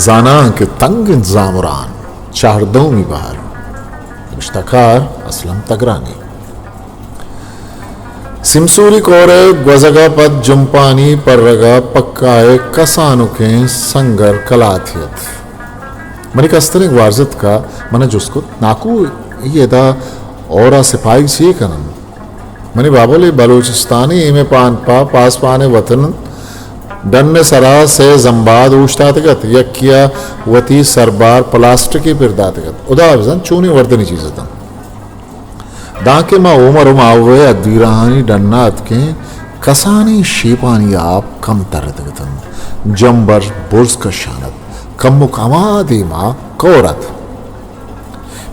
زاناں کہ تنگ انت زامران، چاردومی بہر۔ نبشتہ کار اسلم تگرانی۔ سیمسوری کور ءِ گوزگ ءَ پد جمپانی پرگ ءَ پکا ءِ کسانکیں سنگر کلات ات۔ منی کستریں گوارزتک ءَ من ءَ جست کت، ناکو، اے ادا ہور ءَ سپاہیگ چے کن انت؟ منی بابل، اے بلوچستانی ایم ءِ پان پہ پاسپان ءِ وطن انت۔ ڈن ءِ سرا سئے زمباد اوشتاتگ ات، یکے ءَ وتی سربار پلاسٹکے پر داتگ ات۔ ہدا بزانت چونیں وردنی چیز اتنت۔ دانکہ ما اومر ءُ ماہو ءِ ادیراہانی ڈن ءَ اتکیں، کسانیں شیپانی آپ کم ترتگ اتنت۔ جمبر برز کشان ات، کمک ہما دیم ءَ کور ات۔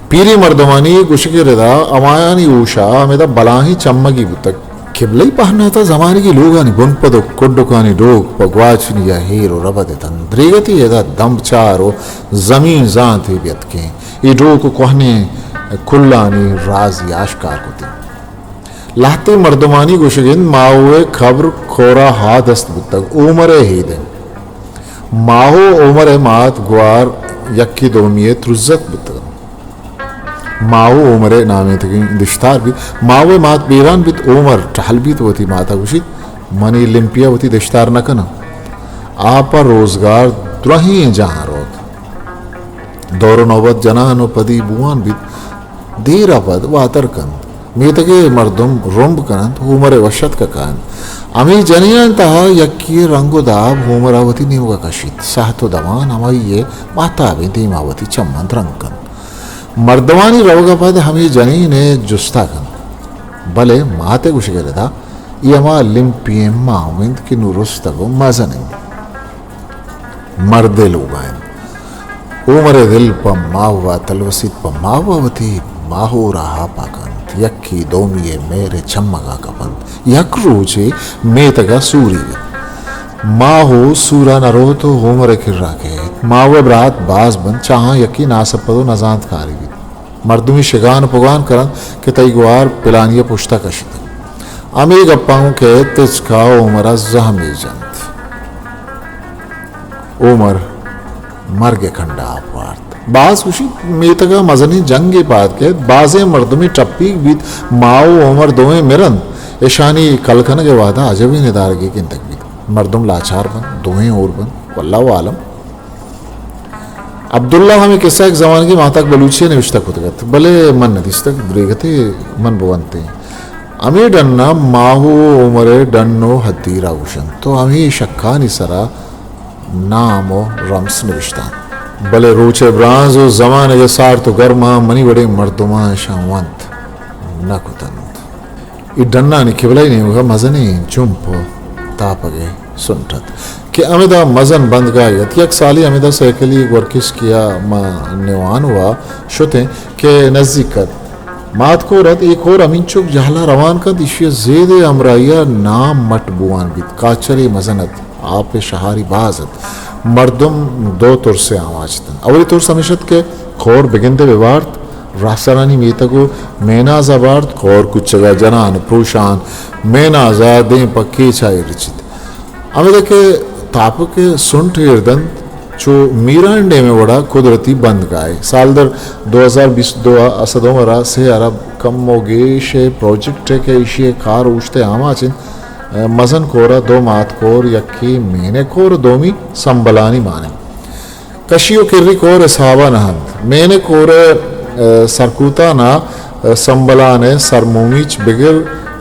پیریں مردمانی گوشگ ءِ ردا ہمایانی ہوش ءَ ہمدا بلاہیں چمگے بوتگ۔ قبلہی پہنات ءَ زمانگی لوگانی بنپد ءُ کڈکانی ڈوک پہ گواچنی ءَ ہیر ءُ ربد اتنت۔ دریگتی ادا دمبچار ءُ زمین زانتے بیتکیں۔ اے ڈوک ءَ کوہنیں کلانی رازے آشکار کتیں۔ لہتیں مردمانی گوشگ انت، ماہو ءِ کبر کور ءَ ہا دست بوتگ، اومر ءِ ہید انت۔ ماہو اومر ءِ مات گوار یکے دومی ءِ ترزت بوتگ انت۔ ماہو اومر ءِ نامینتگیں دشتار بیت۔ ماہو ءِ مات بیران بیت، اومر ٹہل بیت، وتی مات ءَ گوشیت، من اے لمپی ءَ وتی دشتار نہ کناں۔ آ پہ روزگار درہیں جاہاں روت۔ دور ءُ نوبت جنان ءُ پدی بوان بیت۔ دیر ءَ پد واتر کنت۔ میتگ ءِ مردم رمب کننت، اومر ءِ وش اتک ءَ کاینت۔ ہمے جنینانی تہا یکے ءِ رنگ ءُ داب اومر ءَ وتی نیمگ ءَ کشیت۔ سہت ءُ دمان ہمائی ءِ ماہتابیں دیم ءَ وتی چماں درنگ کنت۔ مردمانی روگ ءَ پد ہمے جنین ءِ جست ءَ کنت۔ بلے مات ءِ گوشگ ءِ ردا اے ہما لمپی ئیں ماہو انت کہ نوں رستگ ءُ مزن انت۔ مرد ءِ لوگ ءَ انت۔ اومر ءِ دل پہ ماہو ءَ تلوسیت، پہ ماہو ءَ وتی ماہور ءَ ہاپا کنت، یکے دومی ءِ مہر ءِ چمگ ءَ کپنت۔ یک روچے میتگ ءَ سوری بیت۔ ماہو سور ءَ نہ روت ءُ اومر ءِ کرا کئیت۔ ماہو ءِ برات باز بنت، چہ آہاں یکے ناسرپد ءُ نزانتکارے بیت۔ مردمے شگان ءُ پگان کننت کہ تئی گوار پلانی ءِ پشت ءَ کشتگ۔ ہمے گپاں گوں کئیت، تچک ءَ اومر ءَ زہمے جنت۔ اومر مرگ ءِ کنڈ ءَ آپ وارت۔ باز گوشیت، میتگ ءَ مزنیں جنگے پاد کئیت، بازیں مردمے ٹپیگ بیت، ماہو ءُ اومر دوئیں مرنت۔ اشانی کل کنگ ءِ وہد ءَ عجبیں ندارگے گندگ بیت۔ مردم لاچار بنت، دوئیں ہور بنت، واللہ عالم۔ عبداللہ ہمے قصہ یک زمانگے ماہتاک بلوچی ءَ نبشتہ کتگ ات، بلے من نہ دیستگ، دریگتے من بہ ونتیں۔ ہمے ڈن ءَ ماہو ءُ اومر ءِ ڈن ءُ ہدیر ءَ گوشنت ءُ ہمے شکانی سرا نام ءُ رمس نبشتہ انت۔ بلے روچ ءِ برانز ءُ زمانگ ءِ سارت ءُ گرماں منی وڑیں مردماں اشاں ونت نہ کتنت۔ اے ڈنانی قبلہ ءِ نیمگ ءَ مزنیں جمپ ءُ تاپگ ءِ سنٹ ات کہ ہمدا مزن بندگاہے ات۔ یک سالے ہمدا سائیکلی گورکسکے ءَ ما نیوانو ءَ شتیں کہ نزیک ات۔ مات کور ات، اے کور ہمینچک جہل ءَ روان کنت، ایشی ءِ زید ءِ ہمراہی ءَ نام مٹ بوان بیت۔ کاچرے مزن ات، آپ ءِ شہاری باز ات۔ مردم دو ترس ءِ آماچ اتنت۔ اولی ترس ہمیش ات کہ کور بگند ءُ ببارت، راہسرانی میتگ ءُ میناز ءَ بارت، کور کچگ ءَ جنان ءُ پروشان میناز ءَ دیم پہ کیچ ءَ ایر رچیت۔ ہمدا کہ تاپک ءِ سنٹ ایر دنت، چو میران ڈیم ءِ وڑا قدرتی بندگاہے۔ سالدر دو ہزار بیست دو ءَ اسد عمر ءَ سے ارب کم ءُ گیش ءِ پروجیکٹ ءِ کہ ایشی ءِ کار اوشت ءِ آماچ انت، مزن کور ءَ دو مات کور، یکے مین ءِ کور ءُ دومی سمبلانی مانند۔ کشی ءُ کری کور حساب ءَ نہ انت۔ مین ءِ کور ءِ، ءَ، سرکوتان ءَ، ءَ، سمبلان ءِ سرمومیچ بگر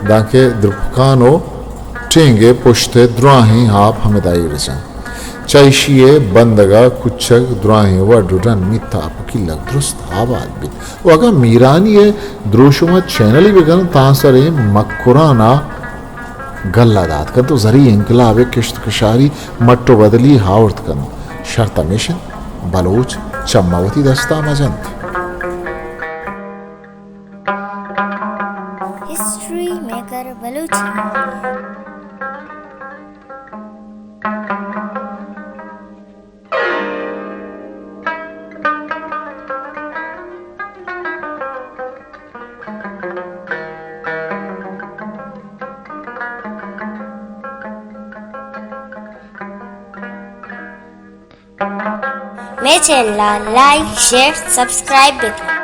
دانکہ درپکان ءُ ٹینگ ءِ پشت ءِ دراہیں آپ ہمدا ایر رچنت۔ چہ ایشی ءِ بندگ ءَ کچگ دراہیں وڈ ءُ ڈن میت، تاپکی لگ درست آباد بیت۔ ءُ اگاں میرانی ءِ دروشم ءَ چینلے بکن، تانسریں مکران ءَ گلہ دات کنت ءُ زرعی انقلاب ءِ کشت کشاری مٹ ءُ بدلی آورت کنت۔ شرط ہمیش انت، بلوچ چم ءَ وتی دست ءَ مہ جنت۔ ہسٹری میکر بلوچی۔ اے چینل ءَ لائک، شیئر، سبسکرائب بکن۔